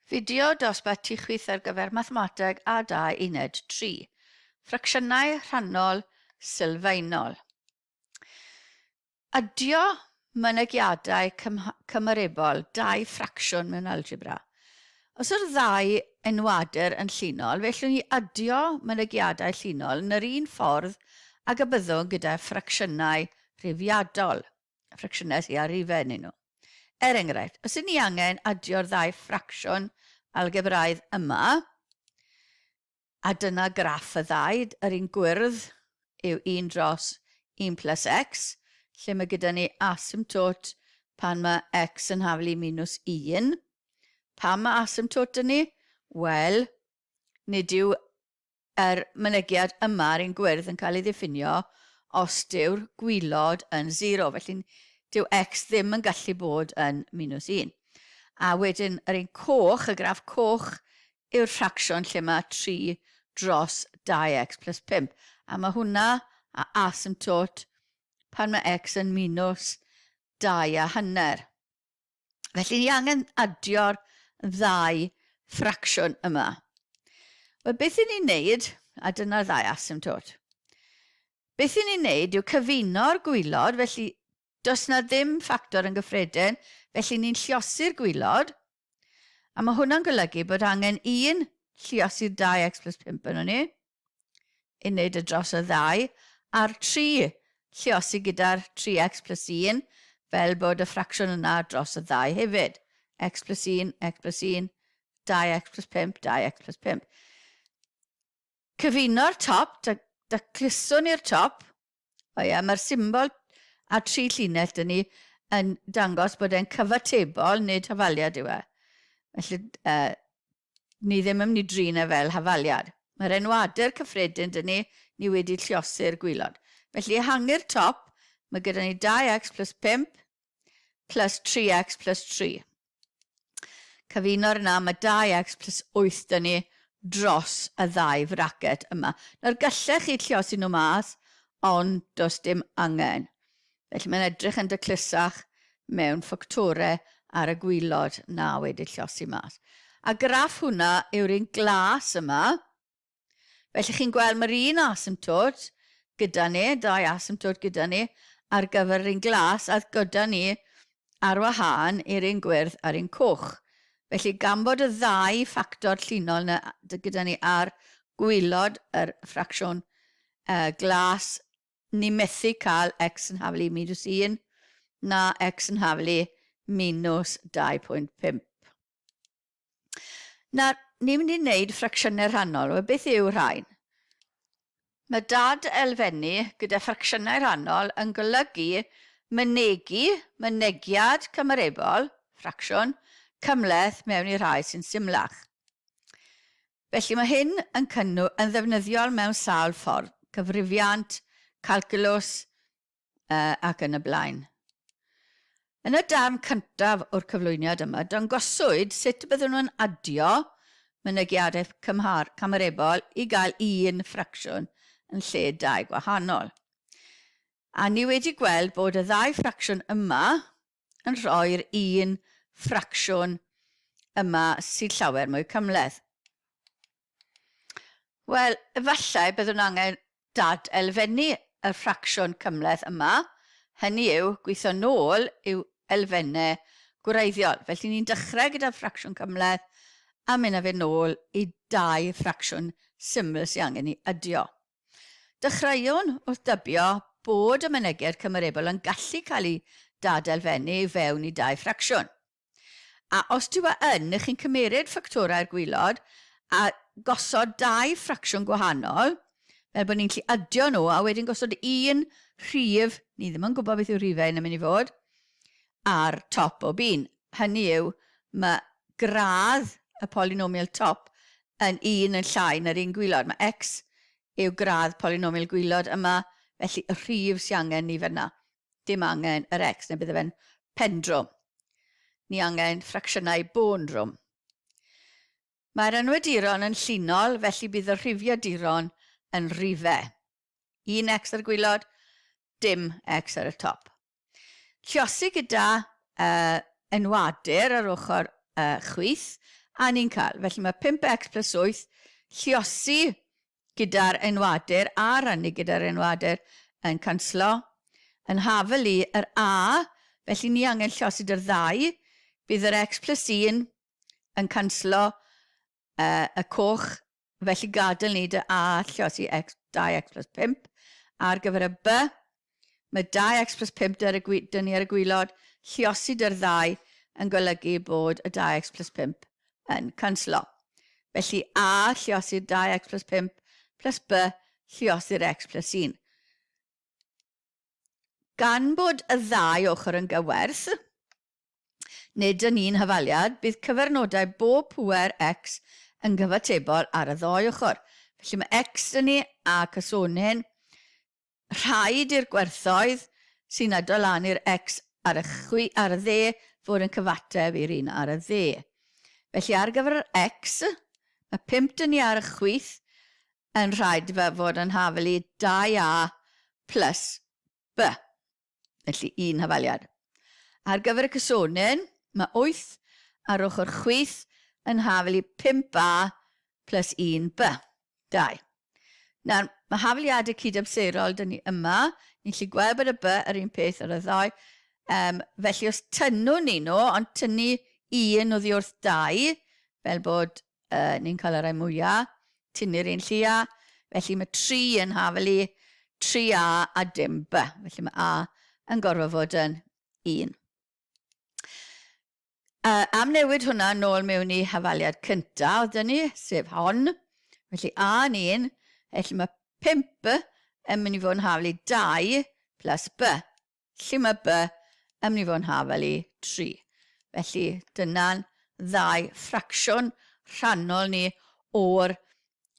Fideo dosbarth tu chwith ar gyfer Mathemateg A2 Uned 3. Ffracsiynau rhannol sylfaenol. Adio mynegiadau cymarebol dau ffracsiwn mewn algebra. Os yw'r ddau enwadur yn llinol, fe allwn ni adio mynegiadau llinol yn yr un ffordd ag y byddwn gyda ffracsiynau rhifiadol. ffracsiynau sydd â rhifau ynddyn nhw. Er enghraifft, os ydyn ni angen adio'r ddau ffracsiwn algebraidd yma, a dyna graff y ddau, yr un gwyrdd yw 1 dros 1 plus x, lle mae gyda ni asymptot pan mae x yn haflu minus 1. Pam mae asymptot dyn ni? Wel, nid yw yr mynegiad yma ar ein gwyrdd yn cael ei ddiffinio os dyw'r gwylod yn 0, felly dyw x ddim yn gallu bod yn minus 1. A wedyn yr un coch, y graff coch, yw'r ffracsiwn lle mae 3 dros 2x plus 5. A mae hwnna a asymptot pan mae x yn minus 2 a hanner. Felly ni angen adio'r ddau ffracsiwn yma. Wel, beth i ni'n neud, a dyna'r ddau asymptot, beth i ni'n neud yw cyfuno'r gwylod, felly does na ddim ffactor yn gyffredin, felly ni'n lliosi'r gwylod, a mae hwnna'n golygu bod angen un lliosi'r 2x plus 5 yno ni, i wneud y dros y ddau, a'r 3 lliosi gyda'r 3x plus 1, fel bod y ffracsiwn yna dros y ddau hefyd. x plus 1, x plus 1, 2x plus 5, 2x plus 5. Cyfuno'r top, dacluswn i'r top, o ie, mae'r symbol a tri llinell dyn ni yn dangos bod e'n cyfatebol, nid hafaliad yw e. Felly, uh, ni ddim yn mynd i drin e fel hafaliad. Mae'r enwadur cyffredin dyn ni, ni wedi lliosi'r gwylod. Felly, ehangu'r top, mae gyda ni 2x plus 5 plus 3x plus 3. Cyfuno'r yna, mae 2x plus 8 dyn ni dros y ddau fracet yma. Nawr gallech chi lliosi nhw mas, ond does dim angen. Felly mae'n edrych yn dyclusach mewn ffactorau ar y gwylod na wedi lliosi mas. A graff hwnna yw'r un glas yma. Felly chi'n gweld mae'r un asymptot gyda ni, dau asymptot gyda ni, ar gyfer yr un glas a gyda ni ar wahân i'r un gwyrdd a'r un coch. Felly gan bod y ddau ffactor llinol yna gyda ni ar gwylod yr ffracsiwn uh, glas, ni methu cael x yn haflu minus 1 na x yn haflu minus 2.5. Nawr, ni'n mynd i wneud ffracsiynau rhannol. Wel, beth yw rhain? Mae dad elfennu gyda ffracsiynau rhannol yn golygu mynegi mynegiad cymarebol, ffracsiwn, cymhleth mewn i rhai sy'n symlach. Felly mae hyn yn cynnw yn ddefnyddiol mewn sawl ffordd, cyfrifiant, calculws, uh, ac yn y blaen. Yn y darn cyntaf o'r cyflwyniad yma, dangoswyd sut y byddwn nhw'n adio mynegiadau cymhar, camarebol i gael un ffracsiwn yn lle dau gwahanol. A ni wedi gweld bod y ddau ffracsiwn yma yn rhoi'r un ffracsiwn yma sy'n llawer mwy cymhleth. Wel, efallai byddwn angen dad-elfennu y ffracsiwn cymhleth yma, hynny yw, gweithio nôl i'w elfennau gwreiddiol. Felly ni'n dechrau gyda'r ffracsiwn cymhleth a mynd â fe nôl i dau ffracsiwn syml sy'n angen i adio. Dechreuwn wrth dybio bod y mynegiad cymarebol yn gallu cael ei dadelfennu i fewn i dau ffracsiwn. A os dyw e yn, ych chi'n cymeryd ffactorau'r gwylod a gosod dau ffracsiwn gwahanol, fel bod ni'n gallu adio nhw, a wedyn gosod un rhif, ni ddim yn gwybod beth yw'r rhifau yn mynd i fod, ar top o un. Hynny yw, mae gradd y polynomial top yn un yn llai na'r un gwylod. Mae x yw gradd polynomial gwylod yma, felly y rhif sy'n angen ni fyna. Dim angen yr x, neu bydde fe'n pendrwm. Ni angen ffracsiynau bôn-drwm. Mae'r enwaduron yn llinol, felly bydd y rhifiaduron yn rhifau. Un x ar y gwylod, dim x ar y top. Lliosi gyda uh, enwadur ar ochr uh, chwith A ni'n cael, felly mae 5x plus 8 lliosi gyda'r enwadur a rannu gyda'r enwadur yn canslo. Yn hafel i yr a, felly ni angen lliosi dy'r ddau, bydd yr x plus 1 yn canslo uh, y coch, felly gadael ni dy a lliosi x, 2x plus 5. Ar gyfer y b, mae 2x plus 5 dyr y, dyn ni ar y gwylod, lliosi dy'r ddau yn golygu bod y 2x plus 5 yn canslo. Felly a lliosi'r 2x plus 5 plus b lliosi'r x plus 1. Gan bod y ddau ochr yn gywerth, nid yn un hafaliad, bydd cyfernodau bob pŵer x yn gyfatebol ar y ddou ochr. Felly mae x dyn ni a cysonyn. Rhaid i'r gwerthoedd sy'n ado lan i'r x ar y, chwi, ar y dde fod yn cyfateb i'r un ar y dde. Felly ar gyfer yr x, mae 5 dyn ni ar y chwith yn rhaid fe fod yn hafel i 2a plus b. Felly un hafaliad. Ar gyfer y cysonyn, mae 8 ar ochr chwith yn hafel i 5a plus 1b. 2. Nawr, mae hafaliadau cydamserol dyn ni yma. Ni'n gallu gweld bod y b yr un peth ar y ddau. Um, felly os tynnwn ni nhw, ond tynnu un oddi wrth 2, fel bod uh, ni'n cael y rhai mwyaf, tynnu'r un llia, felly mae 3 yn hafel i 3A a dim B. Felly mae A yn gorfod fod yn 1. Uh, am newid hwnna nôl mewn i hafaliad cyntaf oedd dyn ni, sef hon. Felly A yn 1, felly mae 5 yn mynd i fod yn hafel i 2 plus B. Lle mae B yn mynd i fod yn hafel i 3. Felly dyna'n ddau ffracsiwn rhannol ni o'r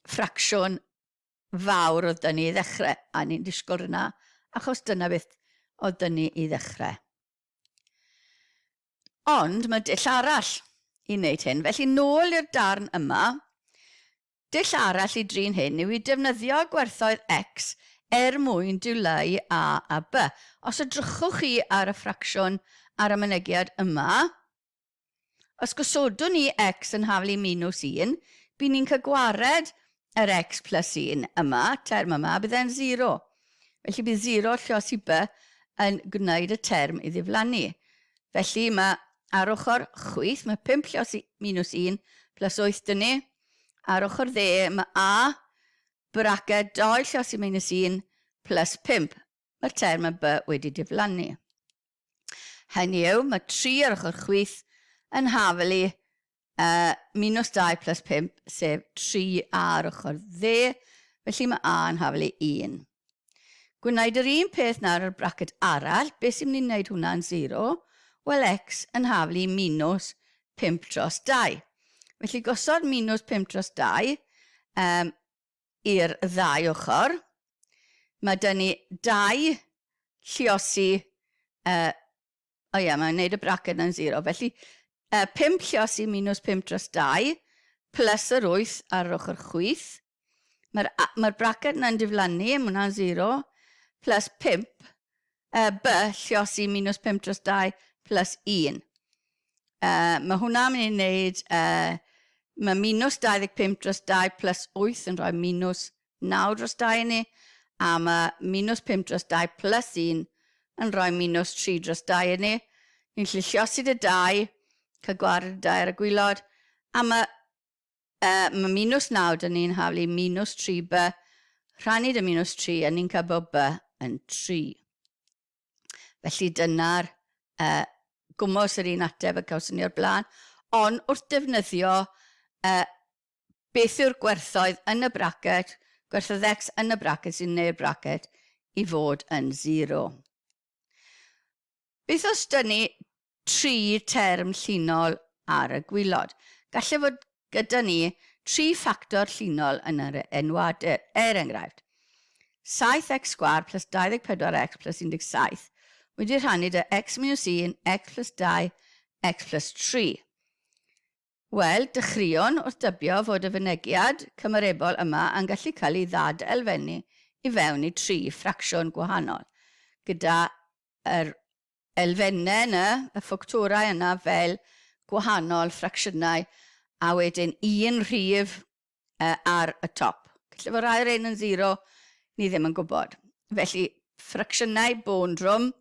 ffracsiwn fawr oedd dyn ni i ddechrau. A ni'n disgwyl rhywna, achos dyna beth oedd dyn ni i ddechrau. Ond mae dull arall i wneud hyn. Felly nôl i'r darn yma, Dull arall i drin hyn yw i defnyddio gwerthoedd X er mwyn dileu A a B. Os edrychwch chi ar y ffracsiwn ar y mynegiad yma, os gosodwn ni X yn haflu minws 1, bydd ni'n cael gwared yr X plus 1 yma, term yma, bydd e'n 0. Felly bydd 0 lluosi B yn gwneud y term i ddiflannu. Felly mae ar ochr chwith, mae 5 lluosi minus 1 plus 8 dyn ni. Ar ochr dde mae A braced 2 llosi minus 1 plus 5. Mae'r term y B wedi diflannu. Hynny yw, mae 3 ar ochr chwith yn hafel i uh, minus 2 plus 5, sef 3 ar ochr dde, felly mae A yn hafel i 1. Gwneud yr un peth nawr ar braced arall, beth sy'n mynd i wneud hwnna'n 0? Wel, x yn haflu minus 5 dros 2. Felly gosod minus 5 dros 2 um, i'r ddau ochr. Mae dyn ni 2 lliosi uh, O ie, mae'n gwneud y braced yn 0. Felly, uh, 5 lliosi minus 5 dros 2 plus yr 8 ar yr ochr chwith. Mae'r mae braced yna'n diflannu, mae hwnna'n 0, plus 5, uh, b lliosi minus 5 dros 2 plus 1. Uh, mae hwnna'n mynd i wneud, uh, mae minus 25 dros 2 plus 8 yn rhoi minus 9 dros 2 i ni, a mae minus 5 dros 2 plus 1 yn rhoi minus 3 dros 2 i ni. Ni'n gallu lliosi dy 2, cael gwared y 2 ar y gwylod, a mae, uh, mae minus 9 dyn ni'n haflu minus 3b, rhannu dy minus 3, a ni'n cael bod b yn 3. Felly dyna'r uh, gwmws yr un ateb y cawson ni o'r blaen, ond wrth defnyddio uh, beth yw'r gwerthoedd yn y bracet, gwerthoedd x yn y bracet sy'n neu'r bracet i fod yn 0. Beth os dyn ni tri term llinol ar y gwylod? Gallai fod gyda ni tri ffactor llinol yn yr enwadur, er enghraifft, 7x sgwâr plus 24x plus 17 wedi rhannu dy x minus 1, x plus 2, x plus 3. Wel, dechreuon wrth dybio fod y fynegiad cymarebol yma yn gallu cael ei ddad-elfennu i fewn i tri ffracsiwn gwahanol, gyda yr elfennau yna, y ffactorau yna fel gwahanol ffracsiynau a wedyn un rhif ar y top. Gallai fod rhai o'r ein yn 0, ni ddim yn gwybod. Felly, ffracsiynau bôn drwm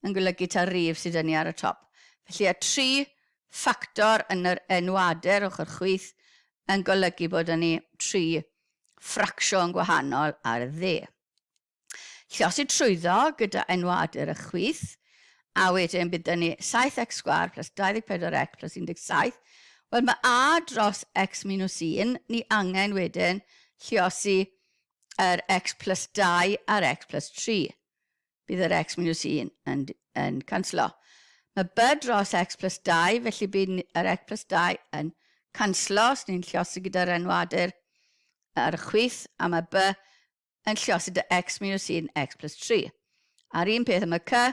yn golygu ta'r rif sydd yn ni ar y top. Felly, y tri ffactor yn yr enwadur ochr chwith yn golygu bod yn ni tri ffracsiwn gwahanol ar y dde. Lluosi trwyddo gyda enwadur y chwith, a wedyn bydd dyn ni 7x sgwar plus 24x plus 17. Wel, mae a dros x minus 1, ni angen wedyn lluosi yr x plus 2 a'r x plus 3. Bydd yr x minus 1 yn, yn canslo. Mae b dros x plus 2, felly bydd yr x plus 2 yn canslo, os ni'n lluosi gyda'r enwadur ar y chwith, a mae b yn lluosi dy x minus 1, x plus 3. A'r un peth am y c,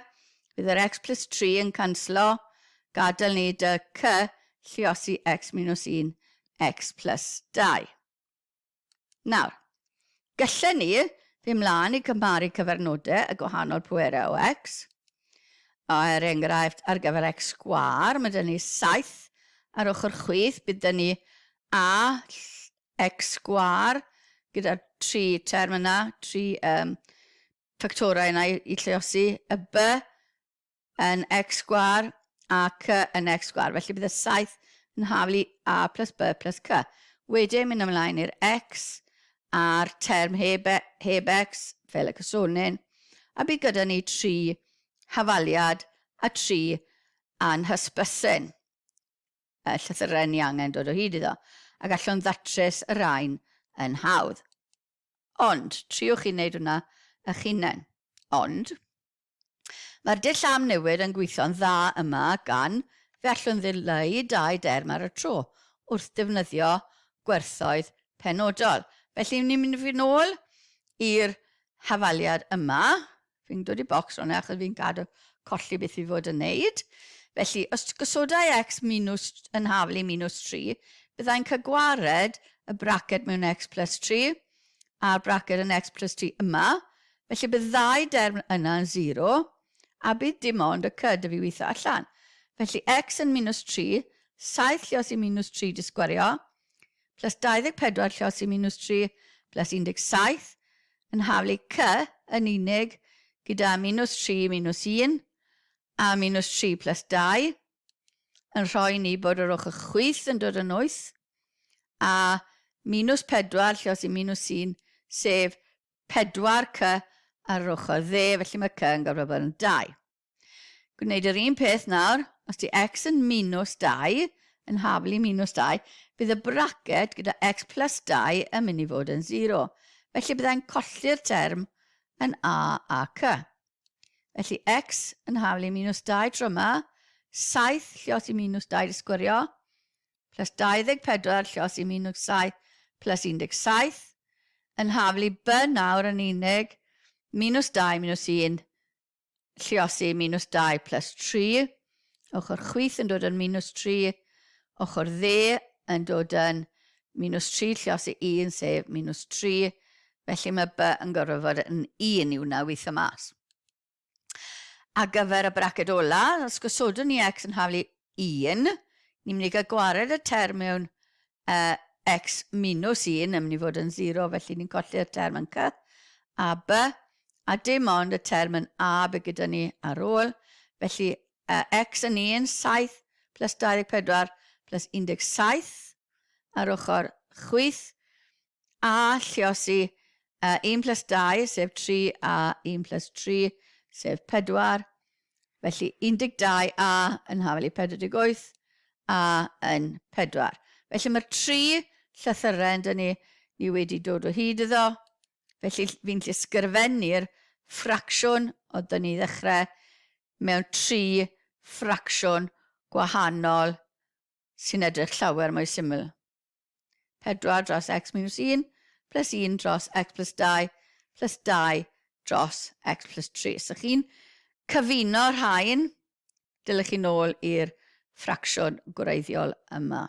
bydd yr x plus 3 yn canslo, gadael ni dy c lluosi x minus 1, x plus 2. Nawr, gallen ni fi mlaen i cymharu cyfernodau y gwahanol pwerau o x. O, er enghraifft, ar gyfer x sgwar, mae dyn ni 7 ar ochr chwith, bydd dyn ni a x sgwâr gyda'r tri term yna, tri um, ffactorau yna i, i lluosi, y b yn x sgwâr a c yn x sgwâr. Felly bydd y 7 yn haflu a plus b plus c. Wedyn mynd ymlaen i'r x a'r term heb, e, heb x fel y cysonyn, a bydd gyda ni tri hafaliad a tri anhysbysyn. y llythyren ni angen dod o hyd iddo, a gallwn ddatrys y rhain yn hawdd. Ond, triwch chi wneud hwnna eich hunain. Ond, mae'r dull am newid yn gweithio'n dda yma gan fe allwn ddileu dau derm ar y tro wrth defnyddio gwerthoedd penodol. Felly, ni'n mynd fi nôl i'r hafaliad yma, Fi'n dod i bocs hwnna achos fi'n cadw colli beth fi fod yn neud. Felly, os gosodau x minus yn haflu minus 3, byddai'n cael gwared y braced mewn x plus 3 a'r braced yn x plus 3 yma. Felly bydd ddau derm yna yn 0 a bydd dim ond y c dy fi weithio allan. Felly x yn minus 3, 7 llios i minus 3 disgwario, plus 24 llios i minus 3 plus 17 yn haflu c yn unig gyda minus 3 minus 1 a minus 3 plus 2 yn rhoi ni bod yr ochr chwith yn dod yn 8 a minus 4 llios i minus 1 sef 4c ar yr ochr dde, felly mae c yn gorfod bod yn 2. Gwneud yr un peth nawr, os di x yn minus 2, yn haflu i minus 2, bydd y braced gyda x plus 2 yn mynd i fod yn 0. Felly byddai'n colli'r term yn a a c. Felly x yn haflu i minus 2 tro yma, 7 llios i minus 2 di sgwirio, plus 24 llios i minus 7 plus 17, yn haflu b nawr yn unig, minus 2 minus 1, lluosi minus 2 plus 3, ochr chwith yn dod yn minus 3, ochr dde yn dod yn minus 3 lluosi 1, sef minus 3, felly mae B yn gorfod fod yn 1 i wna weithio mas. Ar gyfer y braced ola, os gosodwn ni x yn haflu 1, ni'n mynd i gael gwared y term mewn uh, x minus 1 yn mynd i fod yn 0, felly ni'n colli'r term yn c a b, a dim ond y term yn a be gyda ni ar ôl. Felly uh, x yn 1, 7 plus 24 plus 17 ar ochr chwith, a lliosi uh, 1 plus 2, sef 3, a 1 plus 3, sef 4. Felly 12 A yn hafal i 48, A yn 4. Felly mae'r tri llythyren dyn ni, ni wedi dod o hyd iddo. Felly fi'n gallu sgrifennu'r ffracsiwn o dyn ni ddechrau mewn tri ffracsiwn gwahanol sy'n edrych llawer mwy syml. 4 dros x minus 1 plus 1 dros x plus 2 plus 2 dros x plus 3. So chi'n cyfuno rhain, dylech chi nôl i'r ffracsiwn gwreiddiol yma.